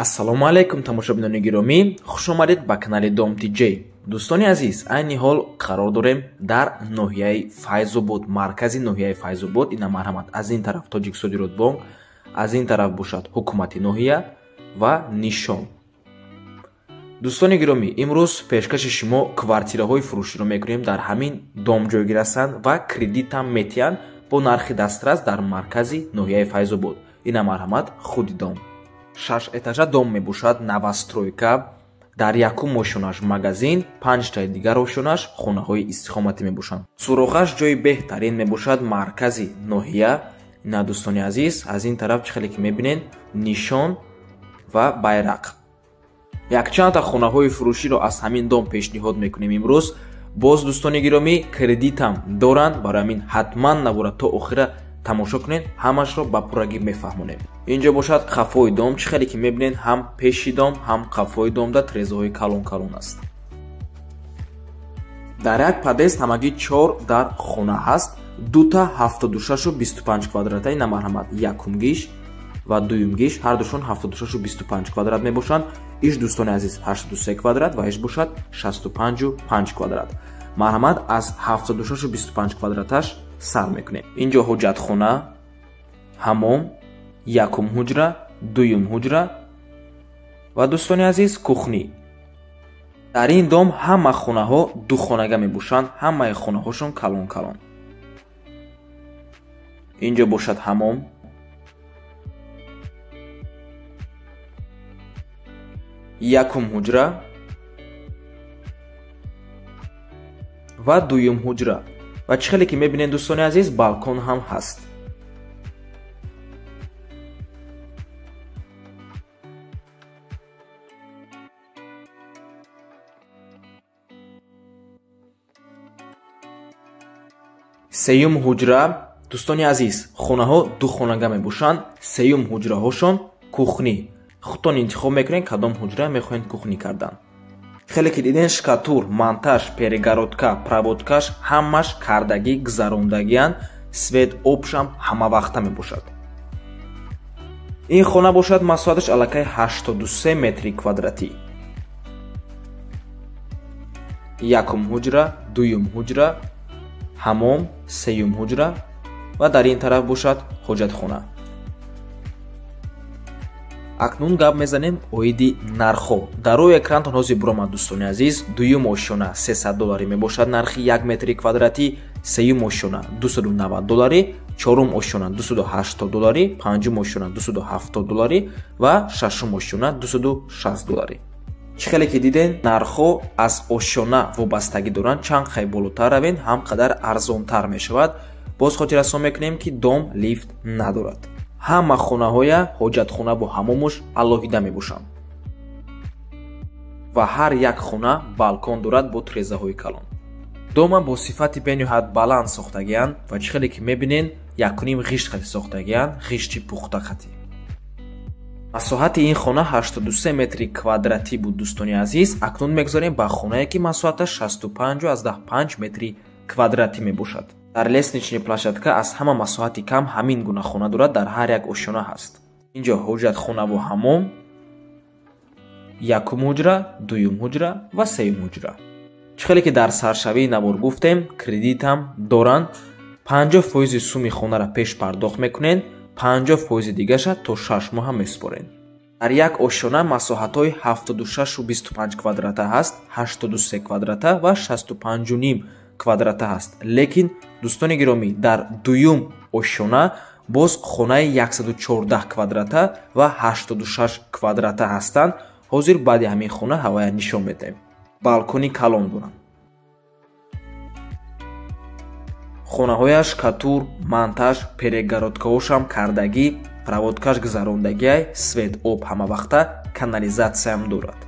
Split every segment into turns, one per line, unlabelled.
Ассалому алайкум тамошобинони гиромӣ, хуш омадед ба канали Дом ТЖ. Дӯстони азиз, айни ҳол қарор дорем дар ноҳияи Файзобод, маркази ноҳияи Файзобод. Ина марҳамат, аз ин тараф Тоҷиксодиротбонк, аз ин тараф бошад ҳукумати ноҳия ва нишон. Дӯстони гиромӣ, имрӯз пешкаши шумо квартираҳои фурӯширо мекунем. Дар ҳамин дом ҷойгир ҳастанд ва кредитам метиҳанд бо нархи дастрас дар маркази ноҳияи Файзобод. Ина марҳамат, худи дом. 6 этажа дом мебошад, новостройка. Дар якум ошёнаш магазин, 5таи дигар ошёнаш хонаҳои истиқоматӣ мебошанд. Суроғаш ҷои беҳтарин мебошад, маркази ноҳия. Ина дӯстони азиз, аз ин тараф чӣ хеле ки мебинед, нишон ва байрақ. Якчандта хонаҳои фурӯширо аз ҳамин дом пешниҳод мекунем имрӯз. Боз дӯстони гиромӣ, кредитам доранд, барои ҳамин ҳатман набора то охира тамошо кунед, ҳамашро ба пуррагӣ мефаҳмонем. Инҷо бошад қафои дом, чӣ хеле ки мебинед, ҳам пеши дом, ҳам қафои домда трезаҳои калон калон аст. Дар як подъезд ҳамагӣ 4 дар хона ҳаст, дута 76,25 квадрата. Ина марҳамат, якумгиш ва дуюмгиш, ҳардушон 76,25 квадрат мебошанд. Иш дӯстони азиз 83 квадрат ва иш бошад 65,5 квадрат. Марҳамат, аз 76,25 квадраташ сар мекунем. Инҷо ҳоҷатхона, ҳамом, якум ҳуҷра, дуюм ҳуҷра ва дӯстони азиз кухнӣ. Дар ин дом ҳама хонаҳо духонага мебошанд, ҳамаи хонаҳошон калон калон. Инҷо бошад ҳамом, якум ҳуҷра ва дуюм ҳуҷра. Ва чӣ хеле ки мебинед дӯстони азиз, балкон ҳам ҳаст. Сеюм ҳуҷра, дӯстони азиз, хонаҳо духонага мебошанд. Сеюм ҳуҷраҳошон кухнӣ. Худтон интихоб мекунед кадом ҳуҷра мехоҳед кухнӣ кардан. Хеле ки диден, шкатур, монтаж, перегородка, проводкаш ҳамаш кардагӣ гузарондагианд. Свет обшам ҳамавақта мебошад. Ин хона бошад масоҳаташ аллакай 83 метри квадратӣ. Якум ҳуҷра, дуюм ҳуҷра, ҳамом, сеюм ҳуҷра ва дар ин тараф бошад ҳоҷатхона. Акнун гап мезанем оиди нархҳо. Дар рӯи экрантон ҳозир буромад дӯстони азиз. Дуюм ошёна 300 долларӣ мебошад нархи 1 метри квадратӣ, сеюм ошёна 290 долларӣ, чорум ошёна 280 долларӣ, панҷум ошёна 270 долларӣ ва шашум ошёна 260 долларӣ. Чӣ хеле ки диден, нархҳо аз ошёна вобастагӣ доранд. Чанд қай болотар равен, ҳам қадар арзонтар мешавад. Боз хотиррасон мекунем, ки дом лифт надорад. Ҳама хонаҳоя ҳоҷатхона бо ҳамомуш алоҳида мебошанд ва ҳар як хона балкон дорад бо трезаҳои калон. Дома бо сифати бениҳоят баланд сохтагианд ва чӣ хеле ки мебинед, якуним ғишт хати сохтагианд, ғишти пухта хати. Масоҳати ин хона 83 метри квадратӣ буд дӯстони азиз. Акнун мегузарем ба хонае ки масоҳаташ 65,5 метри квадратӣ мебошад. Дар лестничная площадка аз ҳама масоҳати кам ҳамин гуна хона дорад, дар ҳар як ошёна ҳаст. Инҷо ҳоҷатхонаву ҳамом, якум ҳуҷра, дуюм ҳуҷра ва сеюм ҳуҷра. Чӣ хеле ки дар саршавии навор гуфтем, кредитам доранд. 50% суми хонаро пеш пардохт мекунед, 50% дигаша то 6 моҳа месупоред. Дар як ошёна масоҳатҳои 76,25 квадрата ҳаст, 83 квадрата ва 65,5 квадрата ҳаст. Лекин дӯстони гиромӣ, дар дуюм ошёна боз хонаи 114 квадрата ва 86 квадрата ҳастанд. Ҳозир баъди ҳамин хона ҳавая нишон медиҳем. Балкони калон доранд. Хонаҳояш катур, монтаж, перегородкаҳошам кардагӣ, проводкаш гузарондагиай, свет об ҳамавақта, канализатсиям дорад.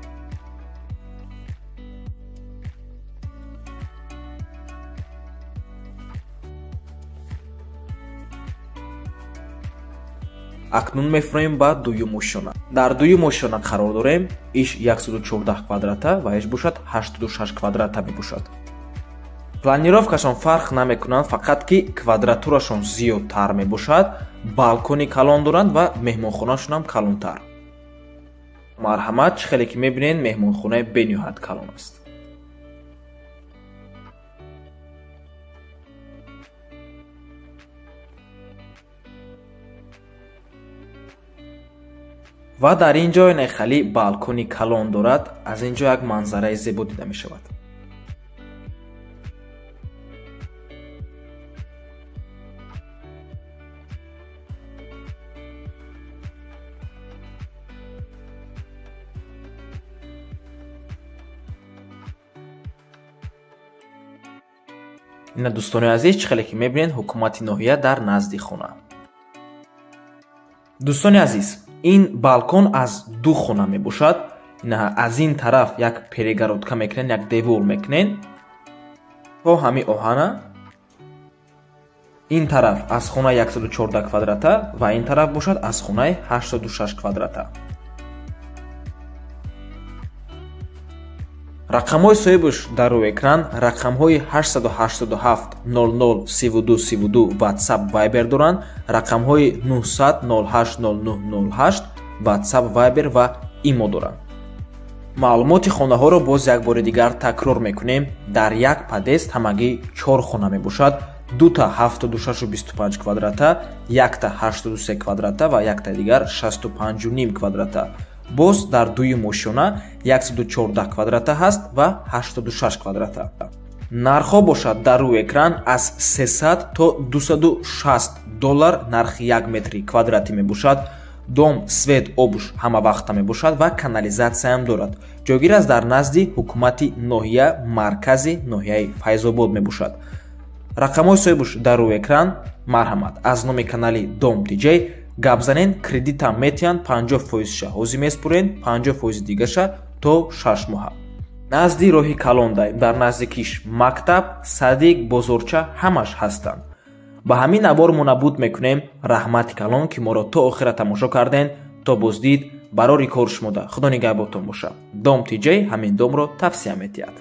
Акнун мефуроем ба дуюм ошёна. Дар дуюм ошёна қарор дорем. Иш 114 квадрата ва иш бошад 86 квадрата мебошад. Планировкашон фарқ намекунанд, фақат ки квадратурашон зиёдтар мебошад, балкони калон доранд ва меҳмонхонашонам калонтар. Марҳамат, чӣ хеле ки мебинед, меҳмонхонаи бениҳоят калон аст. Ва дар ин ҷо хали балкони калон дорад. Аз ин ҷо як манзараи зебо дида мешавад. Ина дӯстони азиз, чӣ хеле ки мебинед, ҳукумати ноҳия дар назди хона. Дӯстони азиз, ин балкон аз ду хона мебошад. Аз ин тараф як перегородка мекунен, як девор мекунен то ҳами оҳана. Ин тараф аз хонаи 114 квадрата ва ин тараф бошад аз хонаи 86 квадрата. Рақамҳои соҳибаш дар рӯи экран рақамҳои 887 00 32 32 WhatsApp Viber доранд, рақамҳои 900 08 09 08 WhatsApp Viber ва Imo доранд. Маълумоти хонаҳоро боз як бори дигар такрор мекунем. Дар як подъезд ҳамагӣ 4 хона мебошад: дута 76,25 квадрата, якта 83 квадрата ва якта дигар 65,5 квадрата. Боз дар дуюм ошёна 114 квадрата ҳаст ва 86 квадрата. Нархҳо бошад дар рӯи экран аз 300 то 260 доллар нархи 1 метри квадратӣ мебошад. Дом, свет, обуш ҳама вақта мебошад ва канализатсияам дорад. Ҷойгир аст дар назди ҳукумати ноҳия, маркази ноҳияи Файзобод мебошад. Рақамҳои соҳибуш дар рӯи экран. Марҳамат, аз номи канали Дом ТЖ гап занен, кредитам метиҳанд, 50%-ша ҳозир меспурен, 50% дигаша то 6 моҳа. Назди роҳи калондай, дар наздикиш мактаб, садик, бозорча ҳамаш ҳастанд. Ба ҳамин навор мо набуд мекунем. Раҳмати калон, ки моро то охира тамошо карден. То боздид, барори кор шумода. Худо нигаҳботон бошад. Дом ТЖ ҳамин домро тавсия метиҳад.